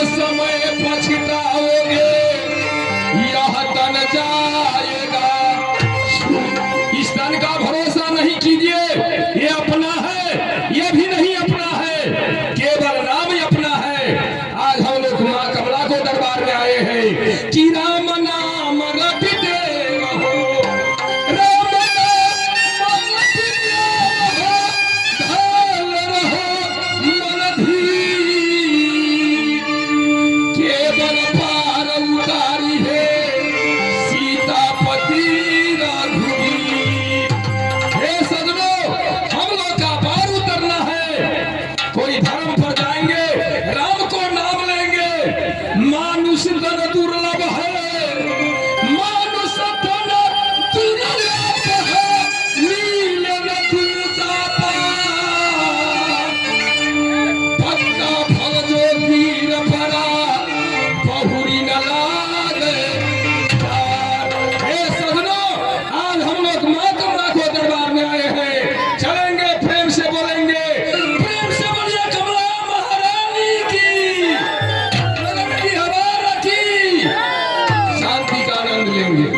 समय पछताओगे, यह तन जाएगा। इस तन का भरोसा नहीं कीजिए, ये अपना है, ये भी नहीं अपना है, केवल राम ही अपना है। आज हम लोग माँ कमला को दरबार में आए हैं कि राम नाम रटते रहो, राम नाम रटते रहो, ढाल रहो मन धीर, केवल पार उतारी है सीतापति रघुवीर। हे सजनों, हम लोग का पार उतरना है। कोई धर्म पर जाएंगे, राम को नाम लेंगे। मानुष धन दुर्लभ है, मानुष धन दुर्लभ है, नील न दूजा पार। पक्का फल जो पीर परा, बहुरी न लागे तार। हे सजनों, आज हम लोग माँ कमला को दरबार में आए हैं। चलेंगे, प्रेम से बोलेंगे, प्रेम से बोलिए कमला महारानी की, लगन की हवा की, शांति का आनंद लेंगे।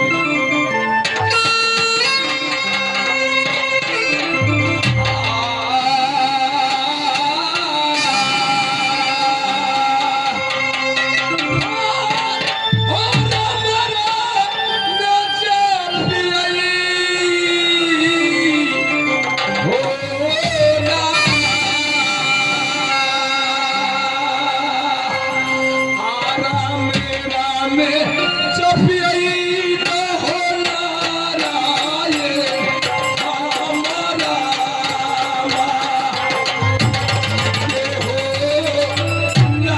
ओ राम राम जपियई, हो राम राम जपियई तो हो नारायण राम राम हो ना।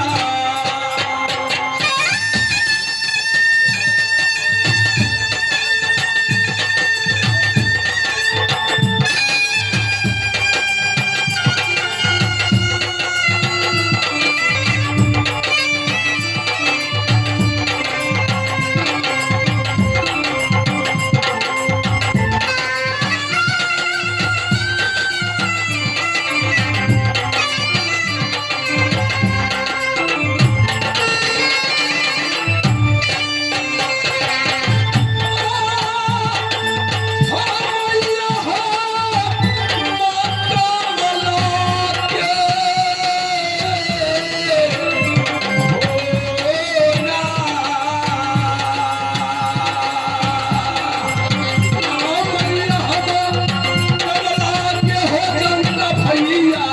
भैया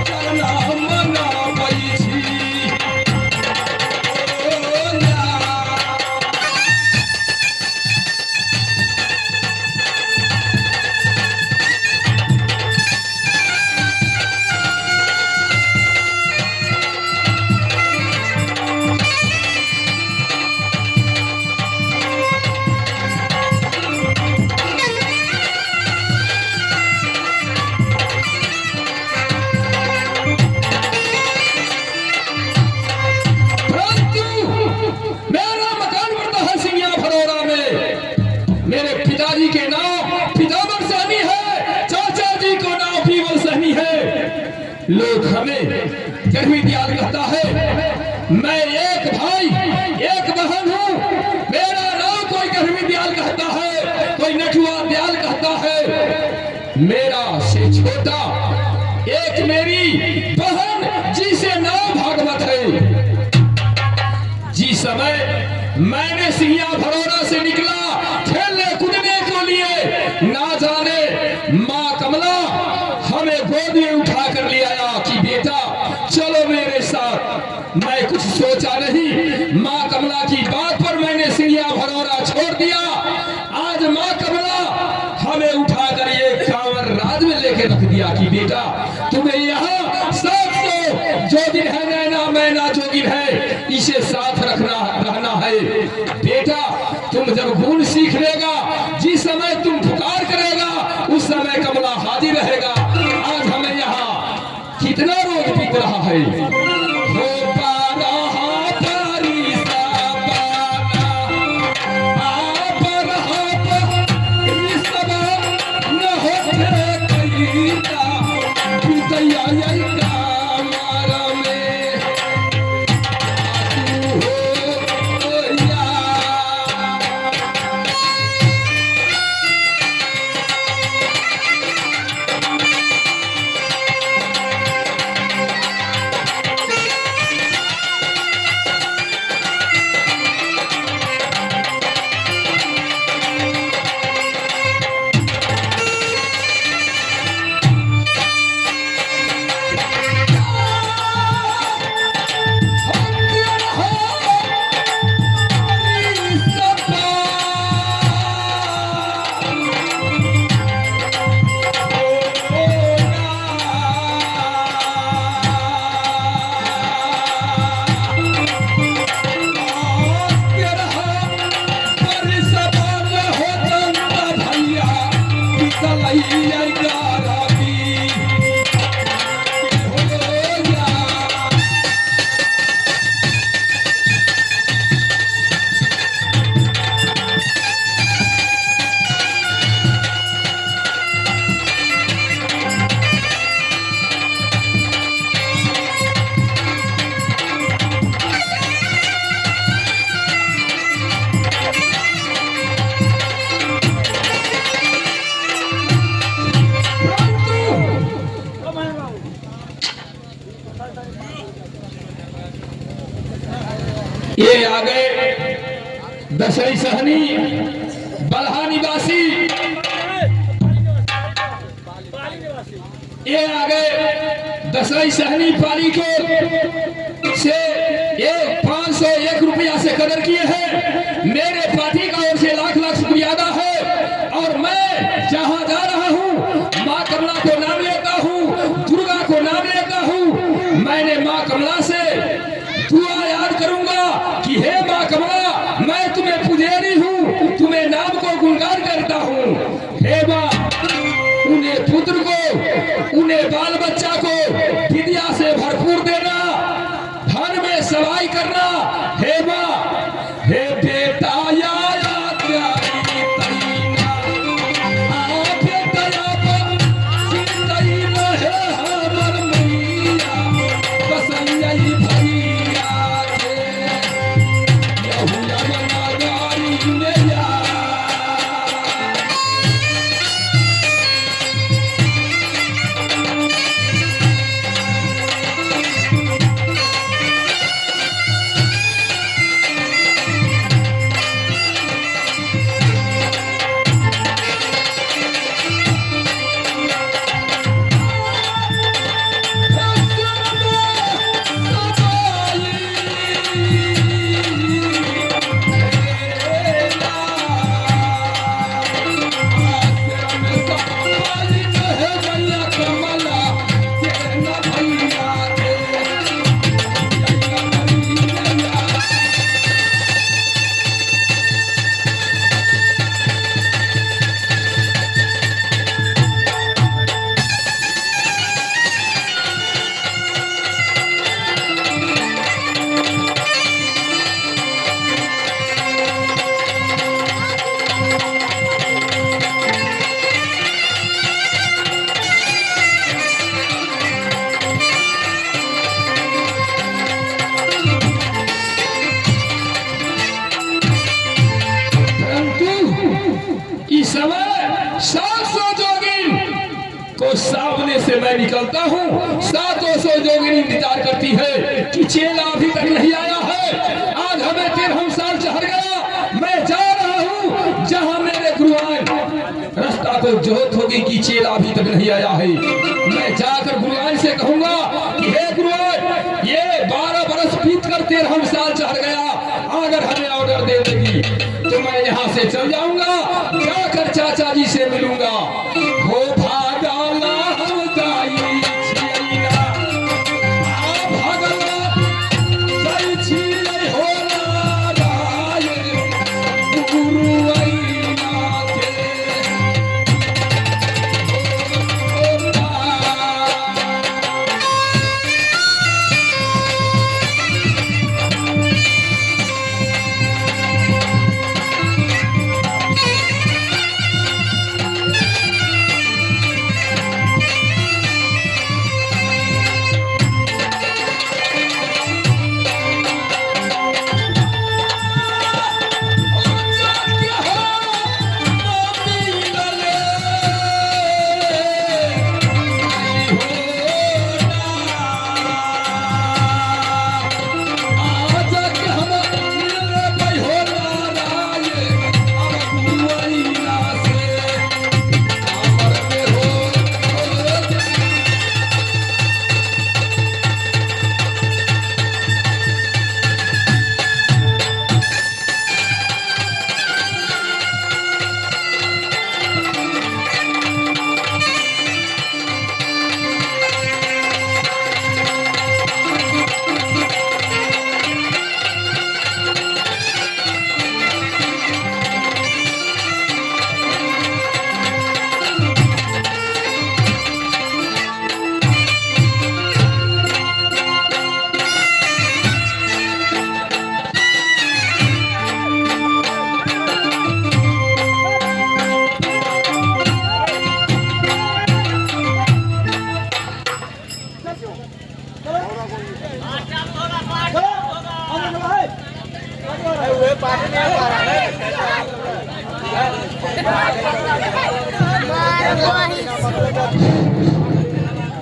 चरना मना पैছি। परंतु मेरा मकान पड़ता है सिंगिया भरोरा में। मेरे पिताजी के नाम पितामर सहनी है, चाचा जी को नाम पीवल सहनी है। लोग हमें गर्मी दयाल कहता है। मैं एक भाई एक बहन हूँ। मेरा नाम कोई गर्मी दयाल कहता है, कोई नटुआ दयाल कहता है। मेरा से छोटा एक मेरी बहन जिसे नाम भागवत है। जिस समय मैंने सिंगिया भरोरा से निकला खेलने कूदने के लिए, ना जाने माँ कमला हमें गोद में उठा कर ले आया कि बेटा चलो मेरे साथ। मैं कुछ सोचा नहीं, माँ कमला की बात पर मैंने सिंगिया भरोरा छोड़ दिया। आज माँ कमला हमें उठा कर ये कांवर राज में लेके रख दिया कि बेटा तुम्हें यहाँ 700 जोगिन है, नैना मैना जोगिन है, इसे साथ रखना रहना है। बेटा तुम जब गुण सीख लेगा, जिस समय तुम पुकार करेगा उस समय कमला हाजिर रहेगा। आज हमें यहाँ कितना रोज बीत रहा है। हो पारा पारी साबाना, आ परहा पारी सबा, न होठे कईता, पितैया यई कामार में। ये आ गए दसई सहनी बलहा निवासी। ये आ गए दसई सहनी पाली को से ये 501 रुपया से कदर किए हैं। मेरे पार्टी का ओर से लाख लाख शुक्रिया अदा है। और मैं जहां जा रहा हूं माँ कमला को नाम लेता हूं, दुर्गा को नाम लेता हूं। मैंने माँ कमला से दुआ याद करूंगा कि हे माँ कमला, मैं तुम्हें पुजेरी हूँ, तुम्हें नाम को गुणगान करता हूँ। हे माँ, उन्हें पुत्र को, उन्हें बाल बच्चा को विद्या से भरपूर देना, धन में सवाई करना। हे माँ, हे बेटा या प्यारी तैना, आ बेटा या हे हमर मैया, बसैया भैया के यहुया बना गाड़ी में या। परंतु इस समय 700 जोगिन को सामने से मैं निकलता हूँ। 700 जोगिन इंतजार करती है कि चेला अभी तक नहीं आया है। आज हमें 13 साल चढ़ गया, मैं जा रहा हूँ जहाँ मेरे गुरुआन रास्ता को जोत होगी कि चेला अभी तक नहीं आया है। मैं जाकर गुरुआन से कहूंगा कि हे गुरुआन, ये 12 बरस बीत कर 13 साल चढ़ गया, अगर हमें ऑर्डर दे देगी तो मैं यहाँ से चल जाऊंगा, जाकर चाचा जी से मिलूंगा। हो भागला हम जाई छियैना, आ भागला जाई छियै हो नारायण गुरु अइना के। हो नारायण।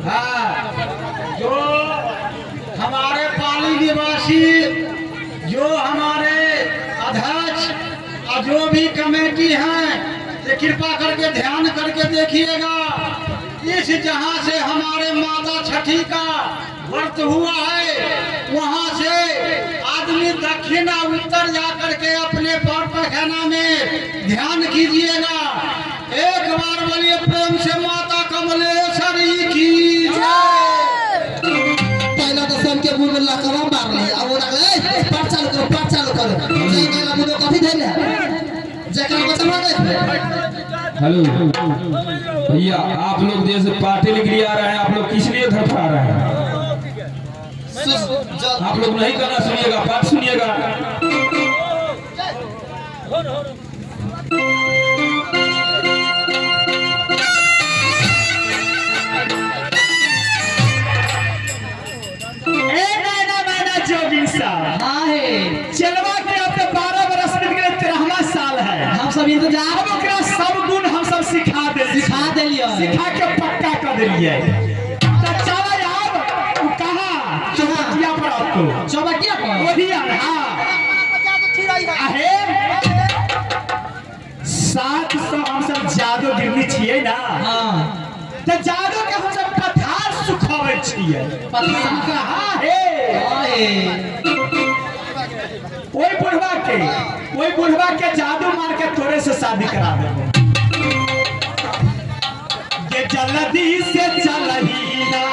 हाँ, जो हमारे पाली निवासी जो हम जो भी कमेटी है ये कृपा करके ध्यान करके देखिएगा। इस जहां से हमारे माता छठी का व्रत हुआ है वहां से आदमी दक्षिण और उत्तर जा करके अपने पर पैखाना में ध्यान कीजिएगा। एक बार बोलिए प्रेम से माता कमलेश्वरी की जय। पहिला तर सबके मुंह में लकवा मारले आ वो लागले, "ए, पाठ चालू करो, पाठ चालू करो।" जय गेला मुंह में कथी धैले जकर बचवा नहीं। हेलो भैया, आप लोग जैसे पार्टी के लिए आ रहे हैं, आप लोग किस लिए धड़फड़ा रहे हैं? आप लोग नहीं गाना सुनिएगा, पाठ सुनिएगा। ए नैना मैना जोगिन साहब। हाँ हे। चलवा के अब तो 12 बरस बीत गए, 13वां साल है। हम सब इंतजार अब ओकरा सब गुण हम सब सिखा दे सिखा देलियै। सिखा के पक्का कर देलियै। तो चल आब उ कहाँ चौबटिया पर आपको। चौबटिया पर। वही आन। हाँ, आहे 700 हम सब जादू गिरनी छियै ना। हाँ। तऽ जादू के हम सब पथार सुखाबै छियै। पथार? हाँ हे। हाँ हे। ओहि बुढ़वा के जादू मार के तोरे से शादी करा देबो। ये जल्दी से चलही ना,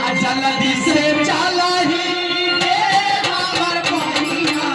आ जल्दी से चलही रे हमर बहिना।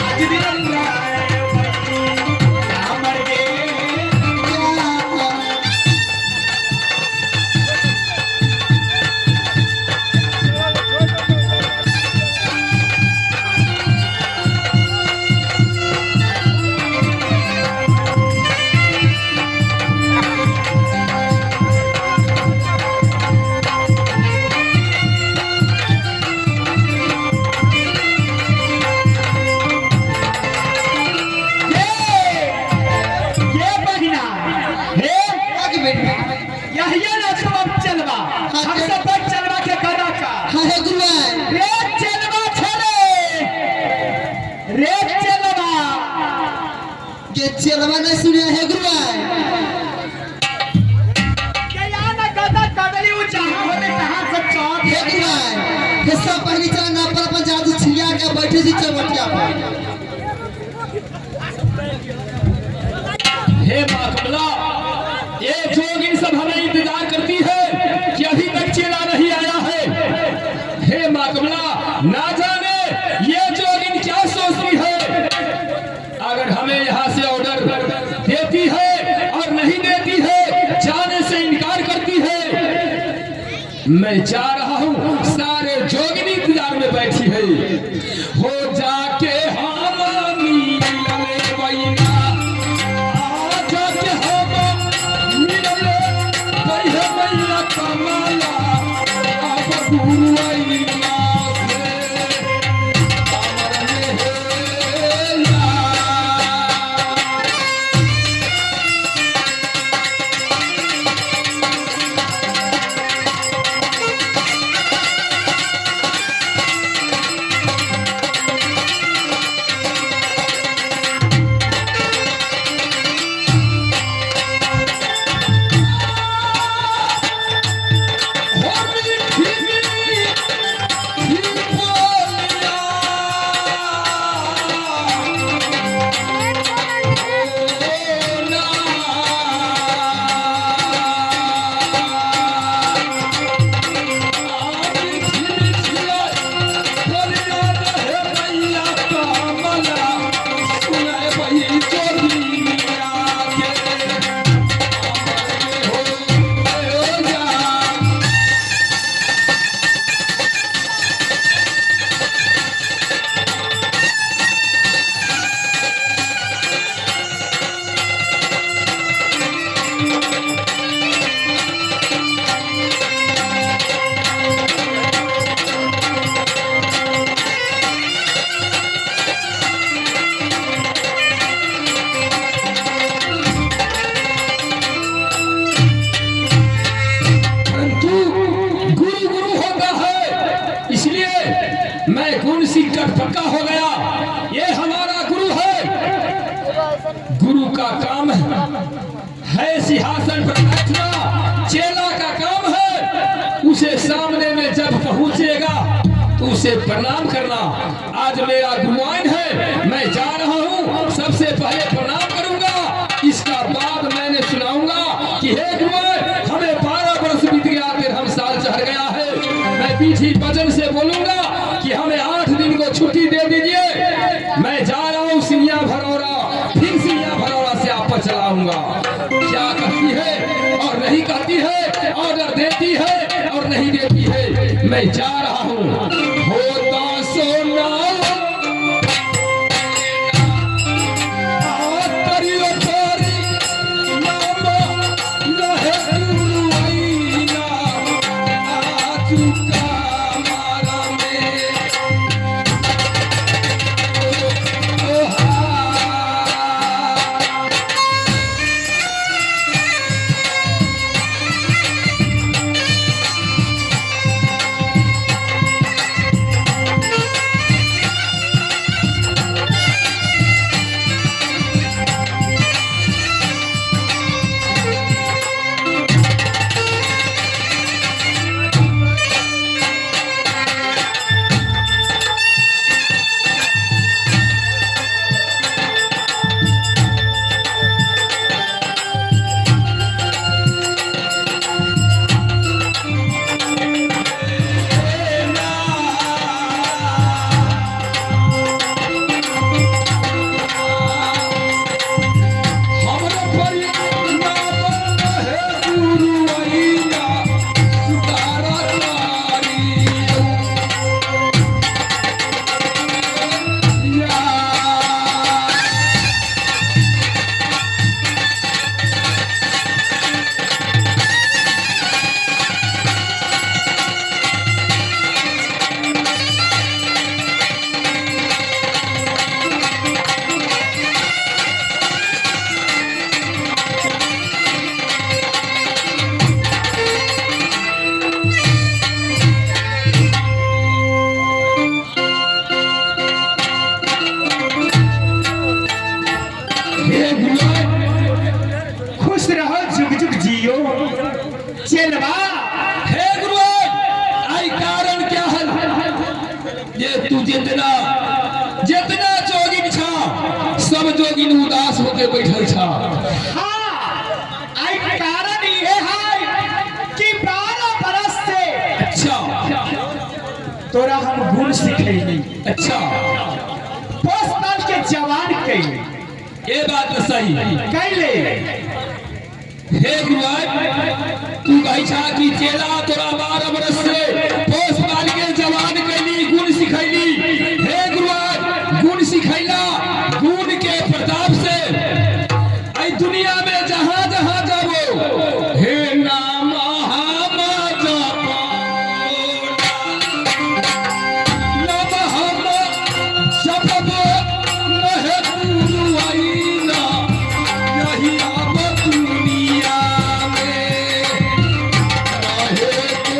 आज रे। ये बहिना हे। एक मिनट। यही ना तुम अब चलवा हम सब पर चलवा के गदा का। हाँ हे गुरुआ। रे चलवा छले रे चलवा। के चलवा नहीं सुनिया हे गुरुआ। के या ना गदा कदली उ जहां होले तहां सब चौक। हे गुरुआ, हे सब पहली चल ना अपन अपन जादू छिया के बैठे छी चौबटिया पर। हे माँ कमला, ये जोगिन सब हमें इंतजार करती है कि अभी तक चेला नहीं आया है। हे माँ कमला, ना जाने ये जोगिन क्या सोचती है। अगर हमें यहाँ से ऑर्डर देती है और नहीं देती है, जाने से इनकार करती है। मैं जा रहा हूँ, सारे जोगिनी इंतजार में बैठी है। हो जाके हम मिलले बइना, आ जाके हम मिलले। सिंहासन पर बैठना चेला का काम है। उसे सामने में जब पहुंचेगा तो उसे प्रणाम करना। आज मेरा गुरुआइन है, मैं जा रहा हूँ, सबसे पहले प्रणाम करूंगा, इसका बाद मैंने सुनाऊंगा कि हे गुरुआइन, हमें 12 वर्ष बीत गया, फिर हम साल चढ़ गया है। मैं पीठी वजन से बोलूंगा कि हमें 8 दिन को छुट्टी दे दीजिए, मैं जा रहा हूँ सिंहिया भरौरा, फिर सिंहिया भरौरा से आप पर चलाऊंगा। क्या कहती है और नहीं कहती है, ऑर्डर देती है और नहीं देती है, मैं जा रहा हूँ। होता सोना खुश रहो, जुग जुग जियो चेलवा। हे गुरु, आई कारण क्या है ये तू जितना जितना जोगिन छा सब जोगिन उदास होके बैठल छा। हाँ, आई कारण ये है कि 12 बरस से अच्छा तोरा हम गुण सिखैली। अच्छा, पोस पाल के जवान कैली। ये बात तो सही कैले। हे गुरु, तू कही छा कि चेला तोरा 12 बरस से पोस पाल के जवान कैली, गुण सिखैली। हे गुरु, गुण सिखैला, गुण के प्रताप से आई दुनिया में जहां जहां जाबो हे नाम हम जपो, नाम हम जपबो नहे गुरु आईना, यही अब दुनिया में रहे तो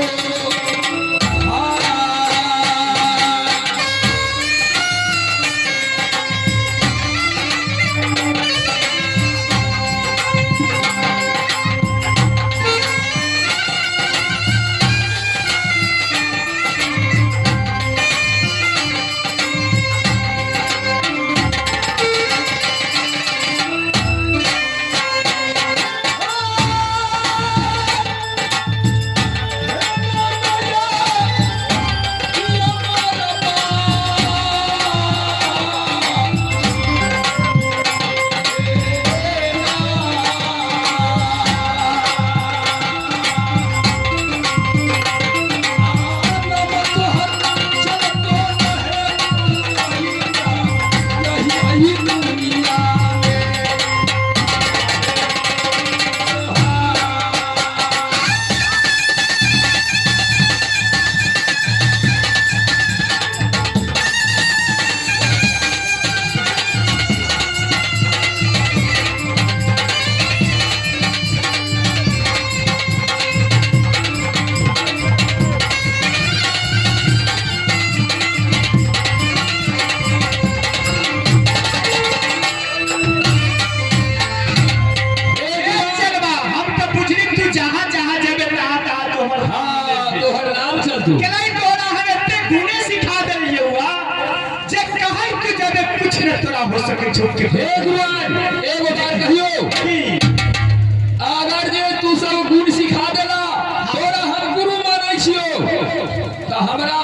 किछु ने तोरा हो सकै छौ के। हे गुरुआन, एगो बात कहियो। की? अगर जे तू सब गुण सिखा देला, तोरा हम गुरु मानै छियो, तऽ हमरा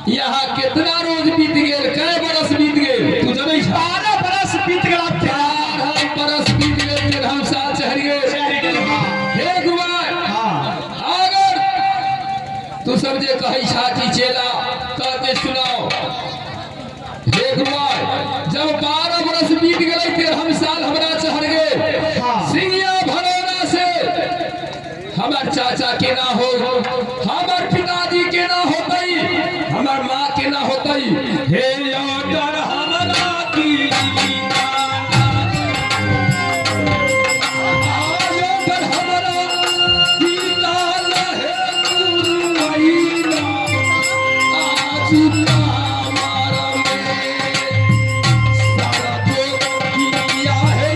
यहाँ कितना रोज बीत गेल, कै बरस बीत गेल, तू जनै छा? 12 बरस बीत गेल आब तेरा। 12 बरस बीत गेल, 13 साल चढ़ि गेल। चढ़ि गेल, हाँ। हे गुरुआन, हाँ। अगर तू सब जे कहै छा कि चेला कहते सुनाओ। हे गुरुआन, जब 12 बरस बीत गेलै, 13 साल हमरा चढ़ गेल, हाँ। सिंगिया भरौरा से हमर चाचा केना हो, हमर पिताजी केना होतै, हमर माँ केना होतै? हे ऑर्डर हमरा की, ऑर्डर हमरा गीता हे गुरु अइला आजू मार में सारा जो किया है।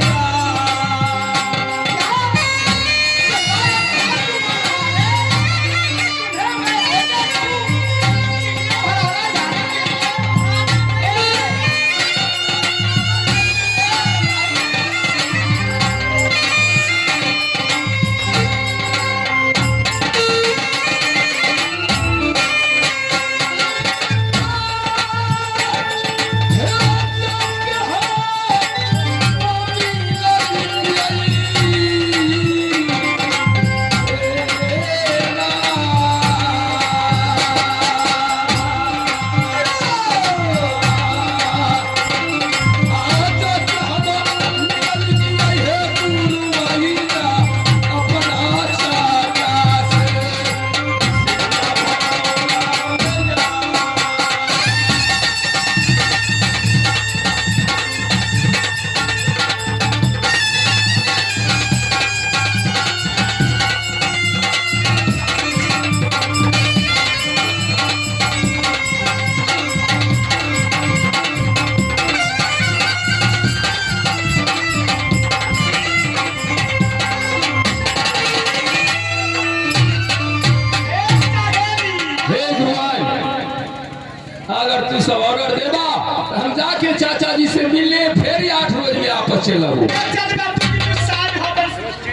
हे गुरुआई, अगर तू सब ऑर्डर देबा तो हम जाके चाचा जी से मिलने फिर 8 रोज में आपस चल आबू। चल बा, तू किछु साल हमर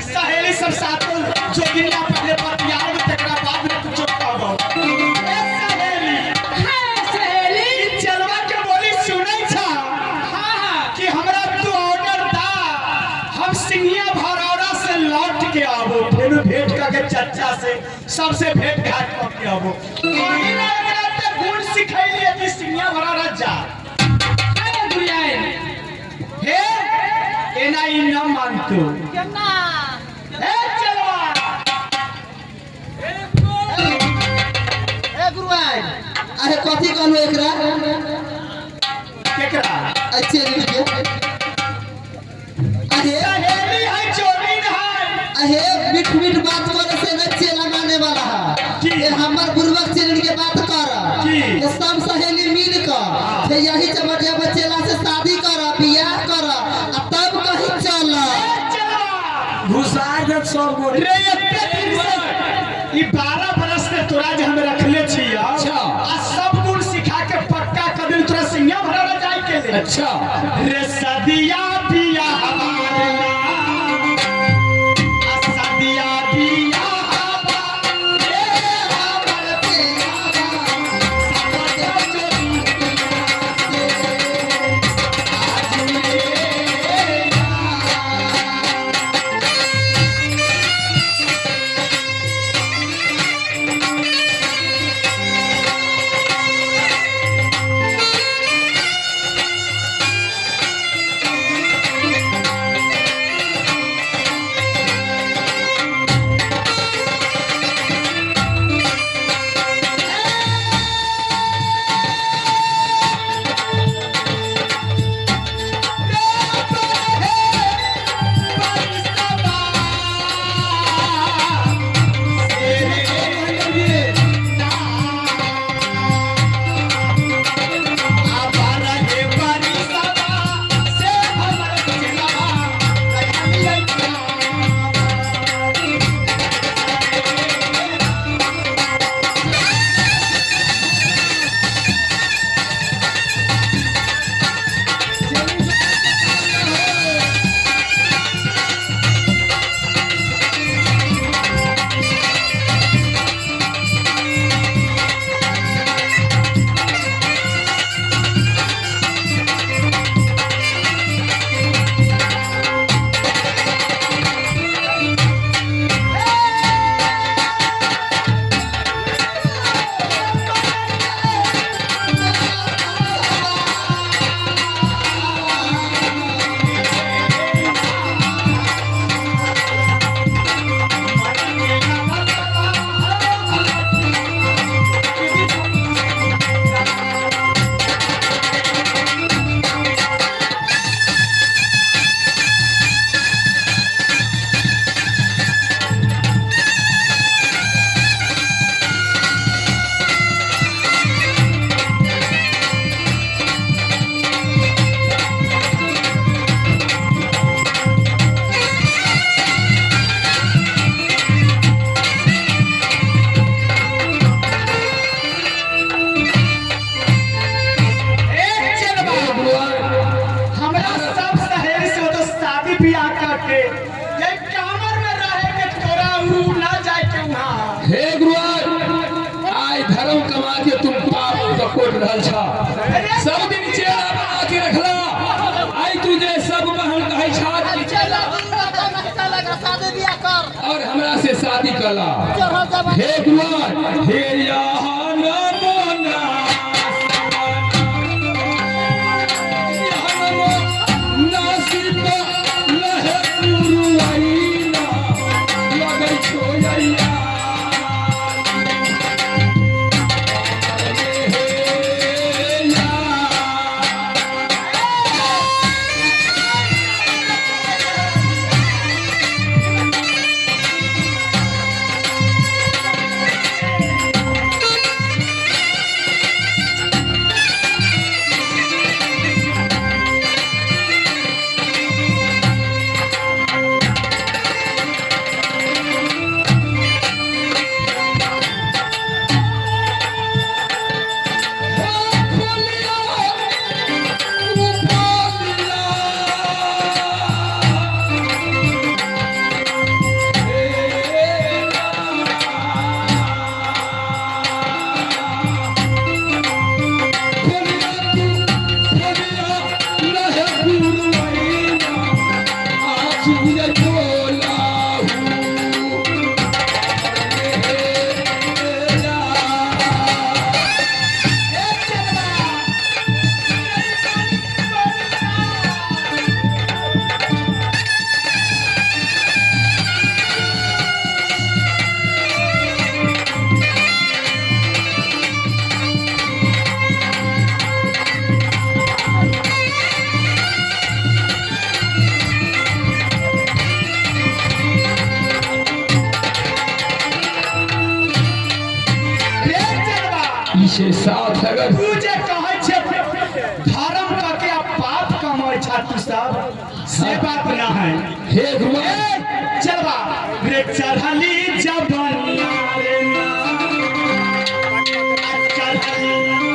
सहेली सब साथो जोगिनिया पहले बतियाब, तकरा बाद में तू चुप कहबो। ए सहेली, हाँ सहेली। ई चलवा के बोली सुनै छा? हाँ हाँ। कि हमरा तू ऑर्डर दा, हम सिंघिया भरौरा से लौट के आबो, फेर भेंट करके चचा से सबसे भेंट घाट करके आबो। वही ना एकरा ते गुण सिखैली कि सिंघिया भरौरा जा। अरे गुड़ियाइन। हे, एना ई न मानतो। केना? हे चलवा। ए गुरुआइन, अरे कथी कहलू एकरा? केकरा? अच्छे के अरे सहेली है, जोगिन है। अहे, मीठ मीठ बात करे से न चेला माने वाला है। की? ये हमर गुरुवक चेलन के बात कर। की? ये सब सहेली मिल कर से यही चमटिया बचेला से शादी कर, बियाह कर, आ तब कहीं चल। चलवा। घुसा देब सब गोटे। रे, एते दिन से ई 12 बरस से तोरा जे हम रखले छी। अच्छा। आ सब गुण सिखा के पक्का कर देल तोरा सिंघिया भरौरा जाय के ले। अच्छा। रे सदिया बिया हमारे ला, आ सदिया बिया हमारे हमर चेला सदा जोगी से आज रे। ए के ये कामर में रहे के तोरा ऊ ना जाए के वहां। हे गुरुआर, आइ धर्म कमा के तुम पाप बकोट रहल छा। सब दिन चेला बना के रखला, आइ तुझे सब बहन कहै छा और हमरा से शादी कला। हे गुरुआर, हे यहाँ नमो ना, यहाँ नमो नासिब लहे गुरुआइना लगै छोयैया। रे चलबा, इसे साथ अगर तू जे कहै छे धर्म क के आ पाप कमै छा तू सब, से बात ना है। हे गुरुआर, ए चलबा रे चढ़ली जबनिया रे ना, आ चढ़ली